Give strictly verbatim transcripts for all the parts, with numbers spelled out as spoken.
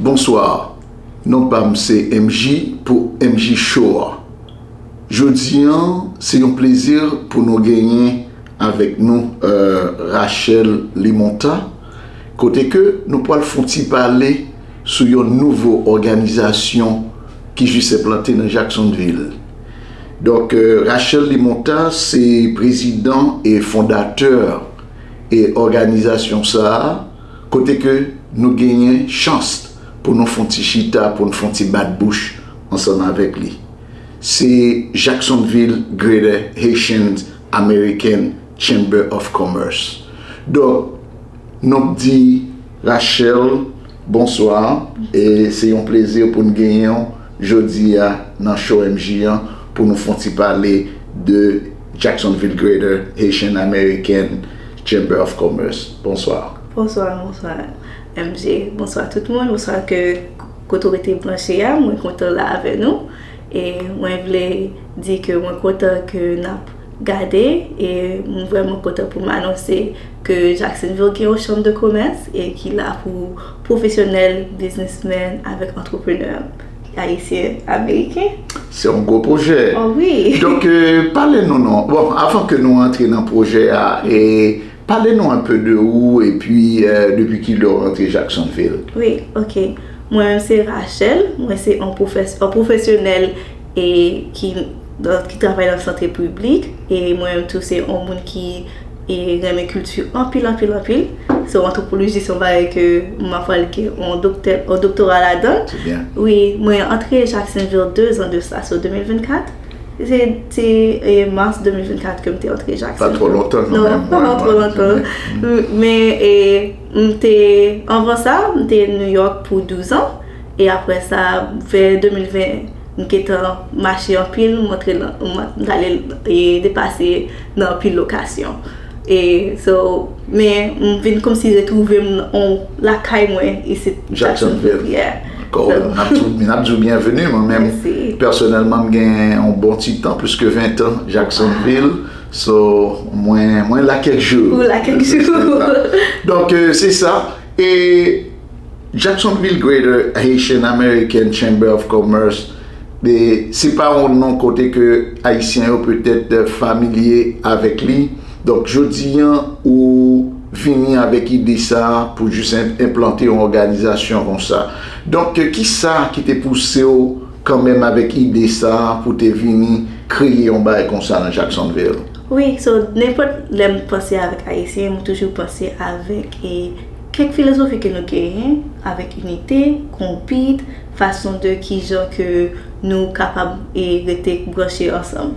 Bonswa, non pa m se M J pou M J Show a. Jodi an, se yon plezi pou nou genyen avèk nou euh, Rachel Limonta, kote ke nou pral fon ti pale sou yon nouvo òganizasyon ki jis enplante nan Jacksonville. Donk, euh, Rachel Limonta se prezidan e fondatè e òganizasyon sa a, kote ke nou genyen chans pou nou fon ti chita, pou nou fon ti bat bouch ansanm avèk li. Se Jacksonville Greater Haitian American Chamber of Commerce. Donk, nou di Rachel, bonswa, e se yon plezi pou n genyen w jodi a nan show M J an pou nou fon ti pale de Jacksonville Greater Haitian American Chamber of Commerce. Bonswa. Bonswa, bonswa M J, bonswa tout moun, bonswa ke kote w rete branche a, mwen kontan la avè nou. E mwen vle di ke mwen kontan ke n ap gade e m vrèman kontan pou m anonse ke Jacksonville gen yon chanm de komès e ki la pou pwofesyonèl, biznismenn avèk antreprenè ayisyen ameriken. Se yon gwo pwojè. Oh wi. Donk, euh, pale nou non. Bon, avan ke nou antre nan pwojè a, e pale nou un peu de ou epi euh, depi ki lè w rantre Jacksonville. Wi, ok. Mwen menm se Rachel, mwen se yon pwofes- yon pwofesyonèl e ki, ki travay nan sante piblik e mwen menm tou se yon moun ki e renmen kilti anpil, anpil, anpil. Se yon antwopoloji, se yon bagay ke m ap pral gen yon doktè, yon doktora ladan. Se byen. Wi, mwen antre Jacksonville de zan de sa, so de mil vennkat. Se, se e, mas de mil vennkat ke m te antre Jacksonville. Pa twò lontan Non, kanmenm. pa twò lontan. Men e, m te, anvan sa, m te New York pou douz an. E apre sa, vè de mil ven, m gentan mache anpil, m antre nan, m t ale e depase nan anpil lokasyon. E so, men m vin kòmsi retwouve m on lakay mwen isit Jacksonville. Yeah. Dakò, n ap di w- n ap di w byenveni, mwen menm Mèsi. Pèsonèlman, m gen yon bon ti tan, plis ke ven tan Jacksonville. So, mwen mwen la kèk jou. Ou la kèk jou. Donk, euh, se sa. E Jacksonville Greater Haitian American Chamber of Commerce, e se pa yon non kote ke Ayisyen yo petèt familye avèk li. Donk, jodi an, ou vini avèk ide sa a pou jis en- enplante yon òganizasyon konsa. Donk, ki sa ki te pouse w kanmenm avèk ide sa a pou te vini kreye yon bagay konsa nan Jacksonville? Wi, so nenpòt lè m panse avèk Ayisyen, m toujou panse avèk e kèk filozofi ke nou genyen, avèk inite, konbit, fason de kijan ke nou kapab e rete branche ansanm.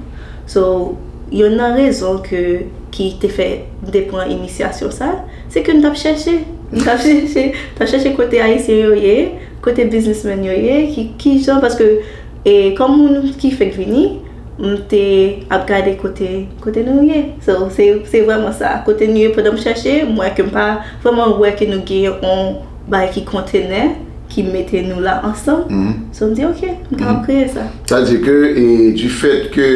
So, yonn nan rezon ke ki te fè m te pran inisyasyon sa, se ke m t ap chèche, m t ap chèche, t ap chèche kote Ayisyen yo ye, kote biznismenn yo ye, ki, ki jan, paske e kòm moun ki fèk vini, m te ap gade kote kote nou ye. So, se se vrèman sa. Kote nou ye pandan m chèche, m wè ke m pa vrèman wè ke nou gen yon bagay ki kontenè, ki mete nou la ansanm. So, m di, ok, m kapab kreye sa. Sa di ke, e, du fait que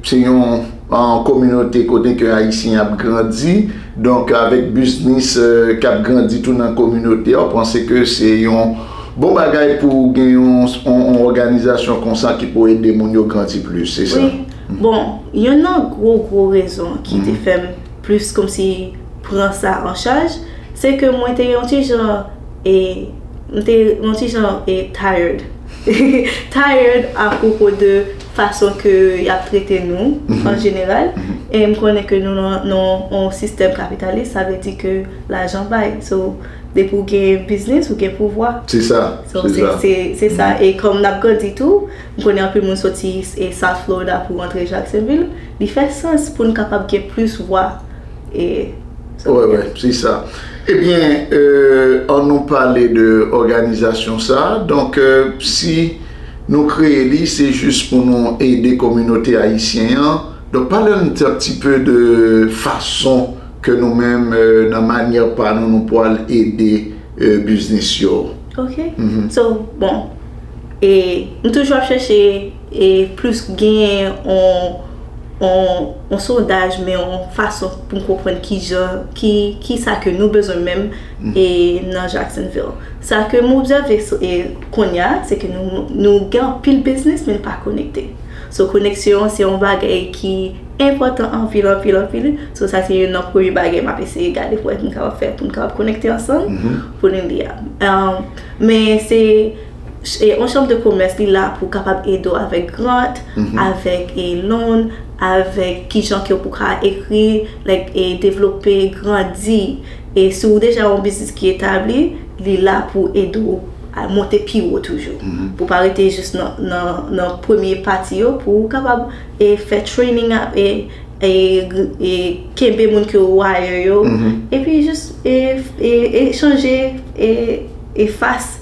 se yon an kominote kote ke Ayisyen ap grandi, donk avèk biznis euh, k ap grandi tou nan kominote a, ou panse ke se yon bon bagay pou gen yon, yon, yon òganizasyon konsa ki pou ede moun yo grandi plis, se sa? Wi. Bon, yonn nan gwo gwo rezon ki te fè m plis kòmsi pran sa an chaj, se ke mwen te yon ti jan e m te yon ti jan e tired. Tired apwopo de fason ke y ap trete nou an jeneral. E m konnen ke nou nan nan yon sistèm kapitalis, sa vle di ke lajan bay. So, depi w gen biznis, ou gen pouvwa. Se sa. So, se se se sa. E kòm n ap grandi tou, m konnen anpil moun soti e South Florida pou rantre Jacksonville. Li fè sans pou n kapab gen plis vwa. E so, Wè, wè, se sa. Ebyen, euh, an nou pale de òganizasyon sa a. Donk, euh, si nou kreye li, se jis pou nou ede kominote ayisyen an. Donk, pale n un petit peu de fason ke nou menm, euh, nan manyè pa nou, nou pral ede euh, biznis yo. Ok. So, bon, e m toujou ap chèche e plis genyen yon on, on sondaj, men on fason pou m konprann ki jan, ki, ki sa ke nou bezwen menm e nan Jacksonville. Sa ke m obsève e kounye a, se ke nou, nou gen anpil biznis, men nou pa konekte. So, koneksyon se yon bagay ki enpòtan anpil, anpil, anpil. So, sa se youn nan premye bagay m ap eseye gade pou wè m kapab fè, pou n kapab konekte ansanm, pou nou li a. Um, men se e yon chanm de komès li la pou kapab ede w avèk grant, avèk e loan, avèk kijan ke w pou ka ekri, like, e devlope, grandi. E si w deja yon biznis ki etabli, li la pou ede w a monte pi wo toujou. Pou pa rete jis nan, nan, nan premye pati yo, pou w kapab e fè training ap e, e, e kenbe moun ke w hire yo. Epi jis e, e, e chanje e, e fas,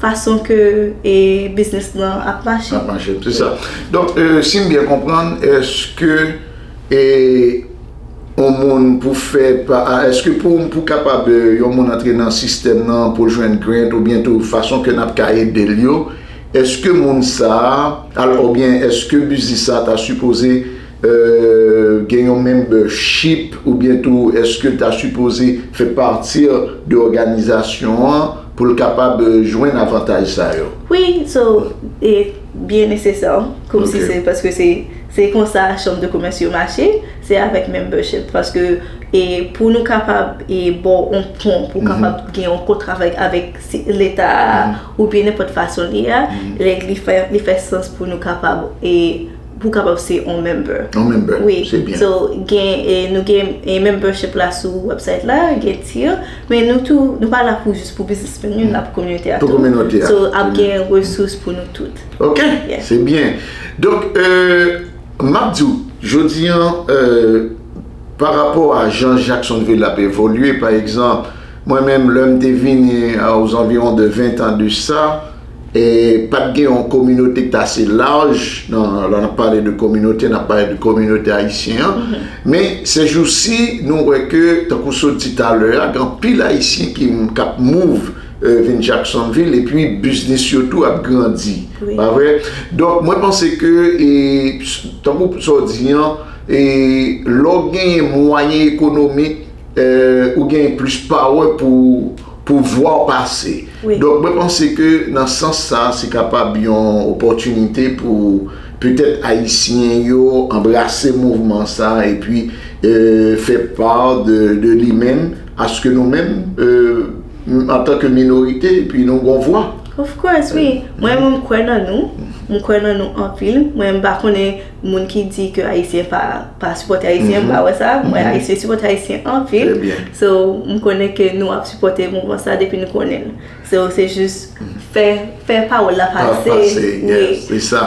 fason ke e biznis lan ap mache. Ap mache, se sa. Donk, e, si m byen konprann, èske e yon moun pou fè pa, a, èske pou, pou kapab e, yon moun antre nan sistèm nan pou l jwenn grant oubyen tou fason ke n ap ka ede l yo, èske moun sa a, al, oubyen èske biznis sa a ta sipoze e, gen yon membership oubyen tou èske l ta sipoze fè pati de òganizasyon an pou l kapab e, jwenn avantaj sa yo? Wi, so, e byen nesesè, kòmsi se paske se, se konsa chanm de komès yo mache, se avèk membership, paske e pou nou kapab e ba w on pon, pou w kapab gen yon kontra avèk, avèk si, leta a, oubyen nenpòt fason li a, like, li fè, li fè sans pou nou kapab e pou kapab se on member. On member, wi, se byen. So, gen, e, nou gen e membership la sou website la, gen tier, men nou tou, nou pa la pou jis pou biznismenn yo, nou la pou kominote a tou. Pou kominote a. So, ap gen resous pou nou tout. Ok, se byen. Donk, e, m ap di w, jodi an, e, pa rapò a jan Jacksonville ap evolye, pa egzanp, mwen menm, lè m te vini a, aux environs de vingt ans de ça, e pa t gen yon kominote ki t ase laj, nan, lè n ap pale de kominote, n ap pale de kominote ayisyen an, men sejousi, nou wè ke, tankou sa w di talè a, gen anpil ayisyen ki, k ap move e, vin Jacksonville, epi biznis yo tou ap grandi. Pa vre? Donk, mwen panse ke, e, tankou sa w di an, e, lè w genyen mwayen ekonomik, e, ou genyen plis power pou, pou vwa w pase. Donk, mwen panse ke nan sans sa, se kapab yon opòtinite pou petèt Ayisyen yo anbrase mouvman sa, epi, e, fè pa de, de li menm, aske nou menm, e, antanke minorite, epi nou gon vwa. Of course, wi. Mwen, mwen, m kwè nan nou. M kwè nan nou anpil. Mwen, m pa konnen moun ki di ke Ayisyen pa, pa sipòte Ayisyen, m pa wè sa. Mwen, Ayisyen sipòte Ayisyen anpil. So, m konnen ke nou ap sipòte mouvman sa depi nou konnen l. So, se jis fè, fè pawòl la pase. Pase, wi. Yes, se sa.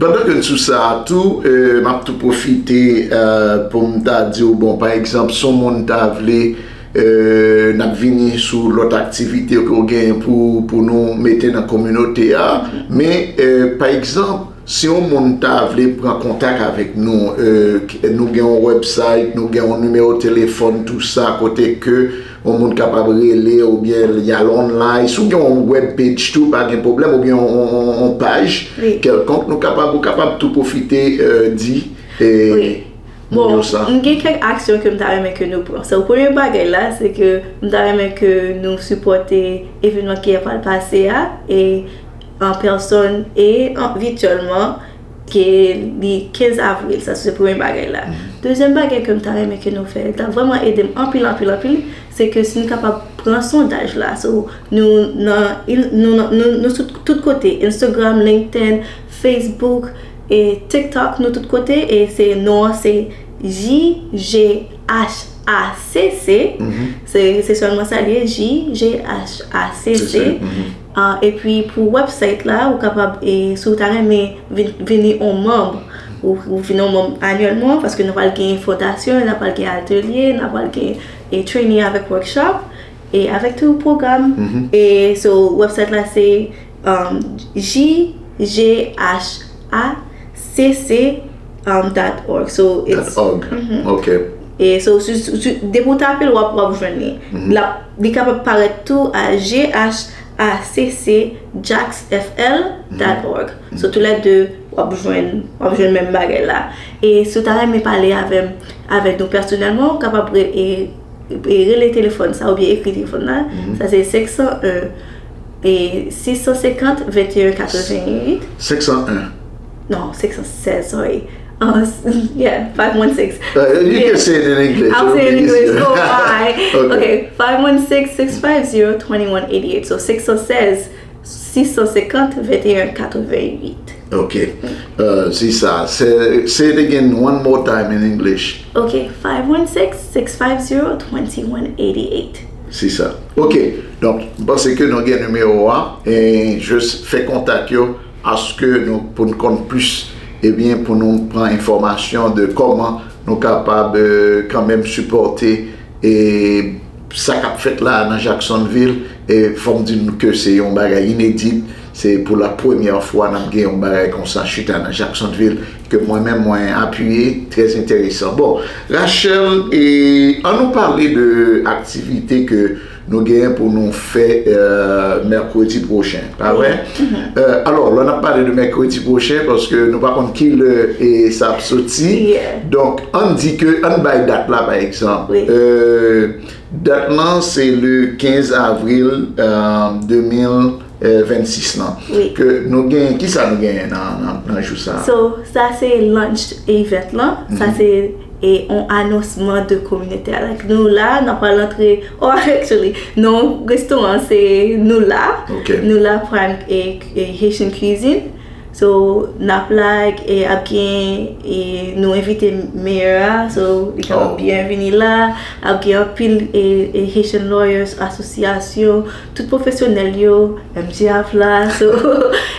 Pandan ke n sou sa a tou, e, m ap tou pwofite, e, pou m ta di w, bon, pa egzanp, si yon moun ta vle e, n ap vini sou lòt aktivite ke w genyen pou, pou nou mete nan kominote a. Men, e, pa egzanp, si yon moun ta vle pran kontak avèk nou, e, k-, nou gen yon website, nou gen yon nimewo telefòn, tou sa, kote ke yon moun kapab rele, oubyen y al online. Si w gen yon web page tou, pa gen pwoblèm, oubyen yon, yon, yon, yon paj kèlkonk, nou kapab, ou kapab tou pwofite, e, di, e, Bon, m gen kèk aksyon ke m ta renmen ke nou pran. So, premye bagay la, se ke m ta renmen ke nou sipòte evènman ki ap pral pase a, e an pèsòn e an vityèlman, ke li kenz avril. Sa, se premye bagay la. Dezyèm bagay ke m ta renmen ke nou fè, li ta vrèman ede m anpil, anpil, anpil, se ke si nou kapab pran sondaj la. So, nou nan, nou, nou, nou, nou sou tout kote, Instagram, LinkedIn, Facebook, e TikTok, nou tout kote, e se non an se J G H A C C. Se, se sèlman sa li ye, J G H A C C. Ah, epi pou website la, ou kapab, e, si w ta renmen vin, vini on manm, ou, ou vin on manm anyèlman, paske nou pral gen fòmasyon, nou pral gen atelye, nou pral gen, e, training avèk workshop, e avèk tou pwogram. E so, website la se, um, J G H A C C, um, dot org. So, it's, dot org. Ok. E so, si, si, depi w tape l, w ap, w ap jwenn li. L ap, li kapab parèt tou a J H A C C Jax F L dot org. So, tou lè de, w ap jwenn, w ap jwenn menm bagay la. E si w ta renmen pale avè m, avè nou pèsonèlman, ou kapab re- e- e rele telefòn sa oubyen ekri telefòn la. Sa se senk san en e sis san senkant venteyen katrevenwit. Senk san en. Non, senk san sèz, sorry. Uh, yeah, five one six. Uh, you can say it in English. I'll It'll say it in be English. Easier. Oh, hi. Okay. Okay, five one six, six five zero, twenty one eighty eight. So six one six, six five zero, twenty one eighty eight. Ok. Uh, si sa. Say, say it again one more time in English. Okay, five one six, six five zero, twenty one eighty eight. Si sa. Ok. Donk, m panse ke nou gen nimewo a. E jis fè kontak yo. Aske nou, pou n konn plis, ebyen, pou nou pran enfòmasyon de kòman nou kapab eh, kanmenm sipòte e sa k ap fèt la nan Jacksonville. E fò m di nou ke se yon bagay inedit. Se pou la premyè fwa n ap gen yon bagay konsa chita nan Jacksonville ke mwen menm mwen apiye. Trè enteresan. Bon, Rachel, e ann nou pale de aktivite ke nou genyen pou nou fè eh, mèkredi pwochen, pa vre? Eh, alò, lè n ap pale de mèkredi pwochen, paske nou pa konn ki lè e sa ap soti. Yeah. Donk, ann di ke, ann bay dat la, pa egzanp. Wi. Eh, dat lan, se le kenz avril eh, de mil vennsis lan. Wi. Ke nou genyen, ki sa nou genyen nan, nan, nan jou sa? So, sa se launch event lan. Sa se e on anonsman de kominote a. Like, nou la, n ap pral antre, oh, actually, non, restoran se Nou La. Ok. Nou La Prime e, e Haitian Cuisine. So, n ap la, e ap gen, e nou envite mayor a, so, li kapab Oh. byen vini la, ap gen anpil e, e Haitian Lawyers Association, tout pwofesyonèl yo, M J F la, so,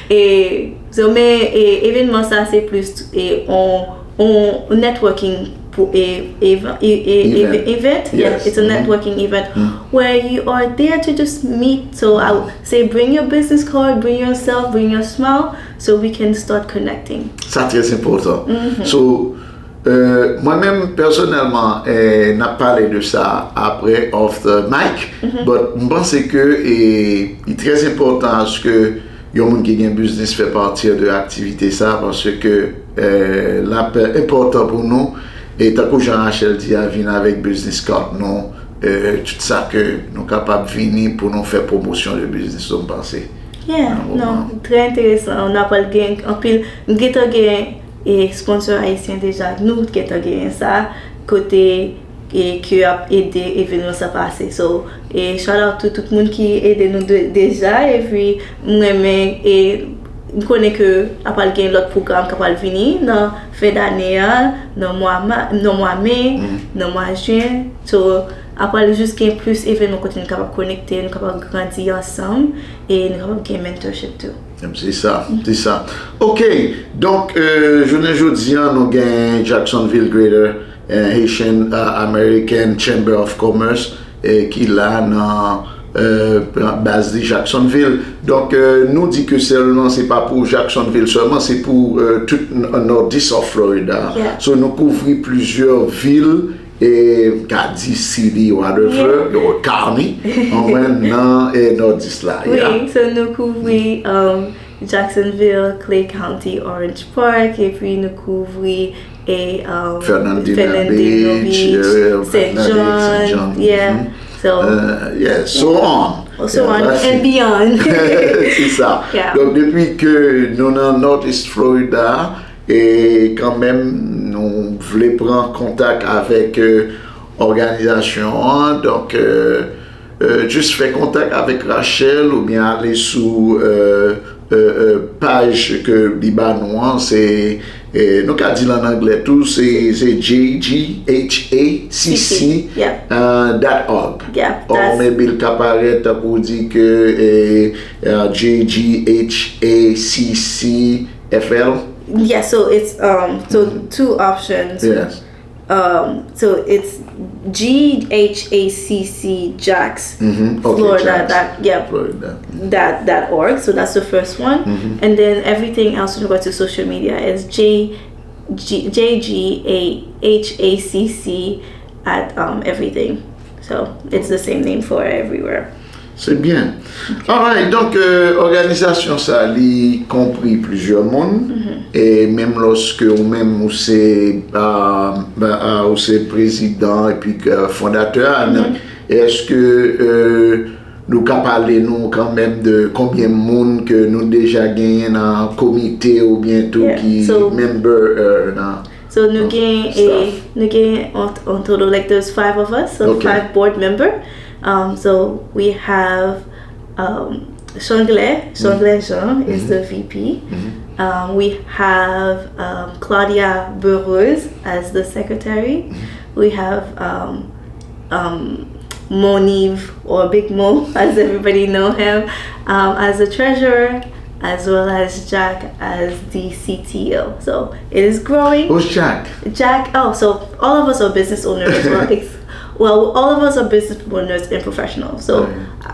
e, so, men, e, evenman sa se plis e on, on networking pou e, e, e, e, Event. event. Yeah, Yes. It's a Mhm. networking event where you are there to just meet. So I would say bring your business card, bring yourself, bring your smile, so we can start connecting. Sa trè enpòtan. So, eh, mwen menm pèsonèlman, eh, n ap pale de sa apre off the mic, but m panse ke e, li trè enpòtan aske yon moun ki gen biznis fè pati de aktivite sa, paske eh, l ap enpòtan pou nou, e tankou jan Rachel di a, vin avèk business card nou, eh, tout sa ke nou kapab vini pou nou fè pwomosyon de biznis nou, m panse. Yeah, Nan moman. Non, trè enteresan. Nou pral gen anpil, nou gentan gen e sponsor ayisyen deja, nou gentan genyen sa, kote e ki ap ede evenman sa pase. So, e shout out to tout moun ki ede nou de- deja, epi m renmen, e m konnen ke ap pral gen lòt pwogram k ap pral vini nan fen dane a, nan mwa ma- nan mwa me, nan mwa jen. So, ap pral jis gen plis evenman kote nou kapab konekte, nou kapab grandi ansanm, e nou kapab gen mentorship tou. Se sa, se sa. Ok, donk, eh, jounen jodi a, nou gen Jacksonville Greater eh, Haitian eh, American Chamber of Commerce, eh, ki la nan eh, baz li Jacksonville. Donk, eh, nou di ke sèlman se pa pou Jacksonville sèlman, se pou eh, tout n- Northeast of Florida. Yeah. So, nou kouvri plizyè vil, e ka di city, whatever, or county, anmwen nan eh, Northeast la. Yeah. Wi, so nou kouvri um, Jacksonville, Clay County, Orange Park, epi nou kouvri e um, Fernandina Fernandina Beach, Beach, yeah, Saint Fernandina Beach, Saint John, John, yeah. mhm. So, Eh, yeah, so on. So on Yeah, and beyond. Se sa. Yeah. Donk, depi ke nou nan Northeast Florida, e kanmenm nou vle pran kontak avèk eh, òganizasyon an. Donk, eh, eh, jis fè kontak avèk Rachel oubyen ale sou eh, eh, eh, paj ke li ba nou an. Se, eh, nou ka di l an anglè tou, se se J G H A C C Yeah. eh, dot org. Yeah, Or, that's- maybe l ka parèt tankou di ke eh, eh, J G H A C C F L. Yeah, so it's um so two options. Yes. Um, so it's G H A C C Jax Mhm. Okay, Florida Jax. Dot, yeah, Florida. dot dot org. So that's the first one. Mhm. And then everything else when you go to social media is J G J G A H A C C at um everything. So it's the same name for everywhere. Se byen. Alright, donk, euh, òganizasyon sa, li konpri plizyè moun, e menm lòske ou menm ou se, euh, euh, ou se prezidan epi, euh, fondatè a, èske, euh, nou ka pale nou kanmenm de konbyen moun ke nou deja genyen nan komite oubyen tou ki member, euh, nan So nou gen a nou gen on, on total, like, there's five of us, so five board member. Um, so we have um, Changlais, Changlais Jean is the V P. Um, we have um, Claudia Bereuse as the secretary. We have um, um, Moniv, or Big Mo, as everybody know him, um, as the treasurer, as well as Jack as the C T O. So it is growing. Who's Jack? Jack. Oh, so all of us are business owners. Well, it's, well, all of us are business owners and professionals. So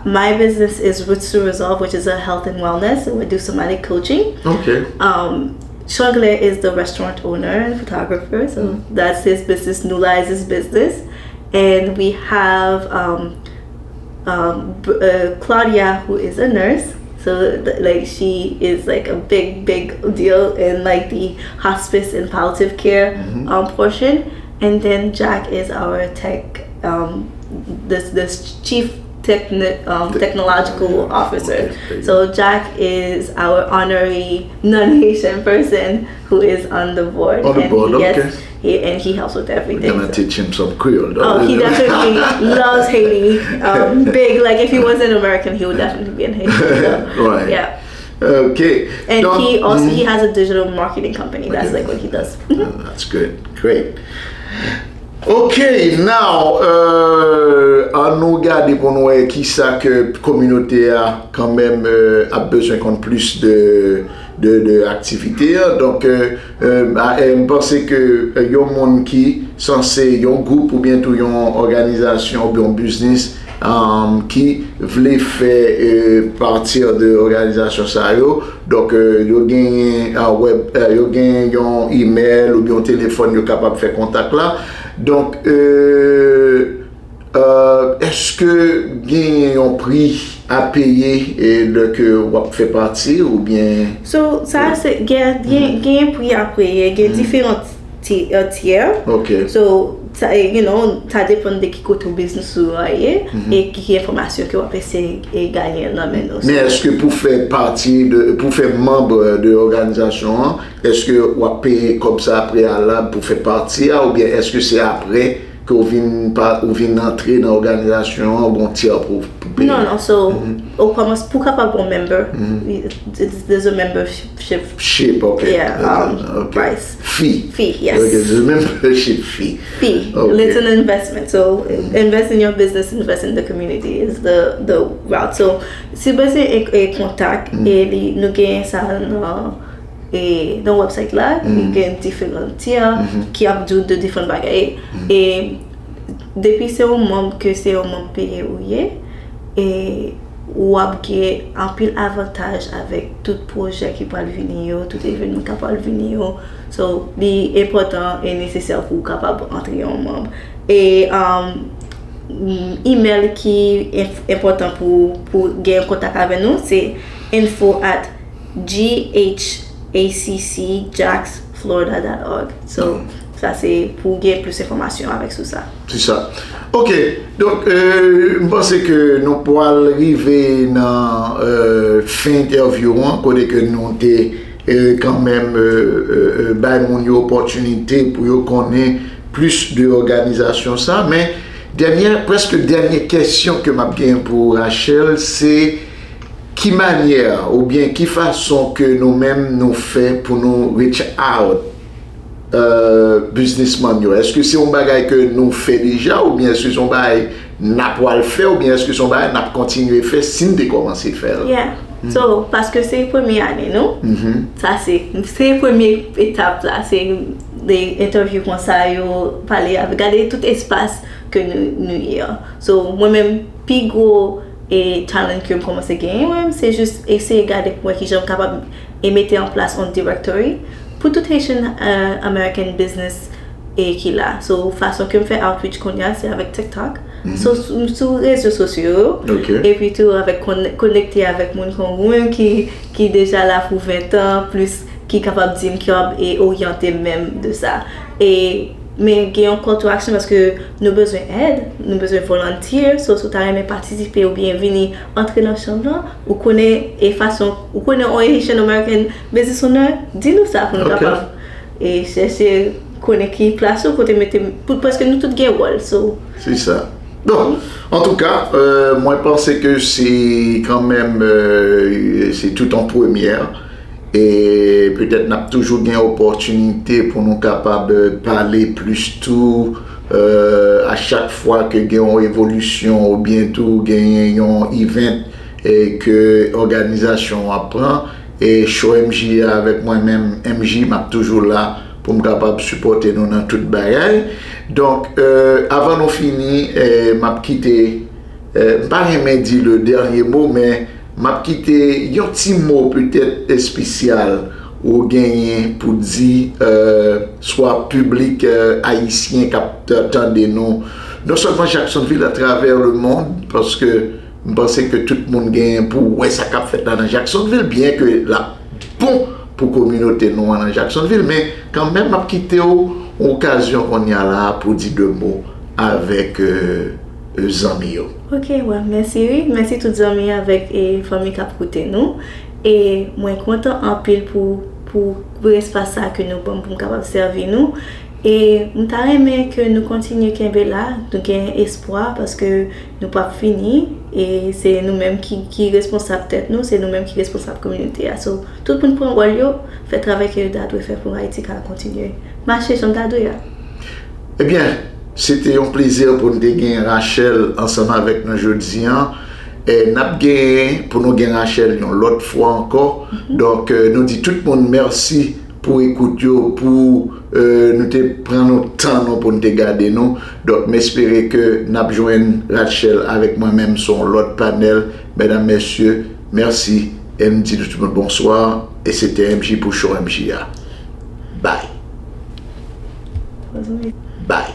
my business is Roots to Resolve, which is a health and wellness, and we do somatic coaching. Okay. Um, Changlais is the restaurant owner and photographer, so that's his business. Nula is his business, and we have um, um, uh, Claudia, who is a nurse. So, like, she is, like, a big, big deal in, like, the hospice and palliative care um, portion. And then Jack is our tech, um, this this chief techni- um, technological officer. So Jack is our honorary non-Haitian person who is on the board. On the board, okay. He, and he helps with everything. We're gonna teach him some Creole, though. Oh, he definitely loves Haiti. Um, big, like, if he wasn't American, he would definitely be in Haiti. So, right. Yeah. Okay. And he also he has a digital marketing company. That's like what he does. That's good. Great. Ok, now, euh, an nou gade pou nou wè kisa ke kominote a kanmenm euh, ap bezwen konn plis de, de, de aktivite a. Donk, euh, euh, a- euh, m panse ke euh, yon moun ki sanse, yon gwoup oubyen tou yon òganizasyon oubyen yon biznis um, ki vle fè euh, pati de òganizasyon sa yo. Donk, euh, yo genyen uh, web, uh, yo genyen yon email oubyen yon telefòn yo kapab fè kontak la. Donk, euh, uh, èske genyen yon pri a peye e lè ke w ap fè pati oubyen? So, sa se gen gen gen pri a peye, gen diferan ti- uh, tier. Ok. So, sa, you know, sa depann de ki kote ou biznis ou a ye e ki, ki enfòmasyon ke w ap eseye e, gaye nan men nou. Men èske pou fè pati de, pou fè manb de òganizasyon an, èske w ap peye kòb sa preyalab pou fè pati a, oubyen èske se apre ke w vin pa, ou vin antre nan òganizasyon an, ou gon tyè pou, pou peye? Non, non, so, ou kòmanse pou kapab yon member, it's- there's a membership Ship, ok. Yeah, um, Ok. Price. Fee. Fee, yes. Ok, the membership fee. Fee. Ok. It's an investment. So invest in your business, invest in the community is the the route. So si w bezwen e, e kontak, e li, nou gen sa nan e nan website la, nou gen diferan tier ki ap di w de diferan bagay. E depi se yon manm ke se yon manm peye ou ye, e w ap gen anpil avantaj avèk tout pwojè ki pral vini yo, tout evenman k ap pral vini yo. So, li enpòtan e nesesè pou w kapab antre yon manm. E um, email ki enf- enpòtan pou, pou gen kontak avè nou, se info at ghacjacksflorida.org. So, sa se pou gen plis enfòmasyon avèk sou sa. Se sa. Ok, donk euh, m panse ke nou pral rive nan euh, fen entèvyou an, kote ke nou te euh, kanmenm euh, euh, euh, bay moun yo opòtinite pou yo konnen plis de òganizasyon sa. Men dènyè, prèske dènyè kesyon ke m ap gen pou Rachel, se ki manyè oubyen ki fason ke nou menm nou fè pou nou reach out euh, businessman yo? Èske se yon bagay ke nou fè deja oubyen èske se yon bagay n ap pral fè oubyen èske se yon bagay n ap kontinye fè si n te kòmanse fè l? Yeah. So, paske se premye ane nou, sa se se premye etap la, se de entèvyou konsa yo pale avè, gade tout espas ke nou, nou ye an. So, mwen menm, pi gwo e challenge ke m kòmanse genyen, mwen, se jis eseye gade pou wè kijan m kapab e mete an plas yon directory pou tout Haitian uh, American business e ki la. So, fason ke m fè outreach kounye a, se avèk TikTok. So, sou, sou rezo sosyo yo, epi tou avèk konekte avèk moun kon ou menm ki, ki deja la pou ven tan, plis ki kapab di m, ki kapab e oryante m menm de sa. E, men gen yon call to action paske nou bezwen èd, nou bezwen volunteer, so si w ta renmen patisipe oubyen vini antre nan chanm nan, ou konnen e fason, ou konnen yon Haitian American business owner, di nou sa pou nou kapab e chèche konnen ki plas ou kote mete m, paske nou tout gen wòl, so. Se sa. Bon, antouka, mwen panse ke se kanmenm, se tout yon premyè. E petèt n ap toujou gen opòtinite pou nou kapab pale plis tou, a chak fwa ke gen yon evolisyon oubyen tou genyen yon event e ke òganizasyon an ap pran. E show M J a avèk mwen menm, M J, m ap toujou la pou m kapab sipòte nou nan tout bagay. Donk, avan nou fini, m ap kite, m pa renmen di le dernier mot, men m ap kite yon ti mo petèt espesyal ou genyen pou di, swa piblik ayisyen k ap tande nou, non sèlman Jacksonville, atravè le mond, paske m panse ke tout moun genyen pou wè sa k ap fèt la nan Jacksonville, byen ke l ap bon pou kominote nou an nan Jacksonville, men kanmenm m ap kite w yon okazyon kounye a la pou di de mo avèk zanmi yo. Ok, wè, mèsi wi. Mèsi tout zanmi avèk e fanmi k ap koute nou. E mwen kontan anpil pou, pou, pou espas sa ke nou ban m pou m kapab sèvi nou. E m ta renmen ke nou kontinye kenbe la, nou gen espwa paske nou p ap fini, e se nou menm ki, ki responsab tèt nou, se nou menm ki responsab kominote a. So, tout moun pran wòl yo, fè travay ke yo ta dwe fè pou Ayiti ka kontinye mache jan l ta dwe a. Ebyen, se te yon plezi pou n te gen Rachel ansanm avèk nou jodi a. E n ap genyen pou nou gen Rachel yon lòt fwa ankò. Donk, nou di tout moun mèsi pou ekout yo, pou nou te pran nou tan nou pou n te gade nou. Donk, m espere ke n ap jwenn Rachel avèk mwen menm sou yon lòt panèl. Medam, mesye, mèsi. E m di nou tout moun bonswa. E se te M J pou show M J a. Bye. Bye.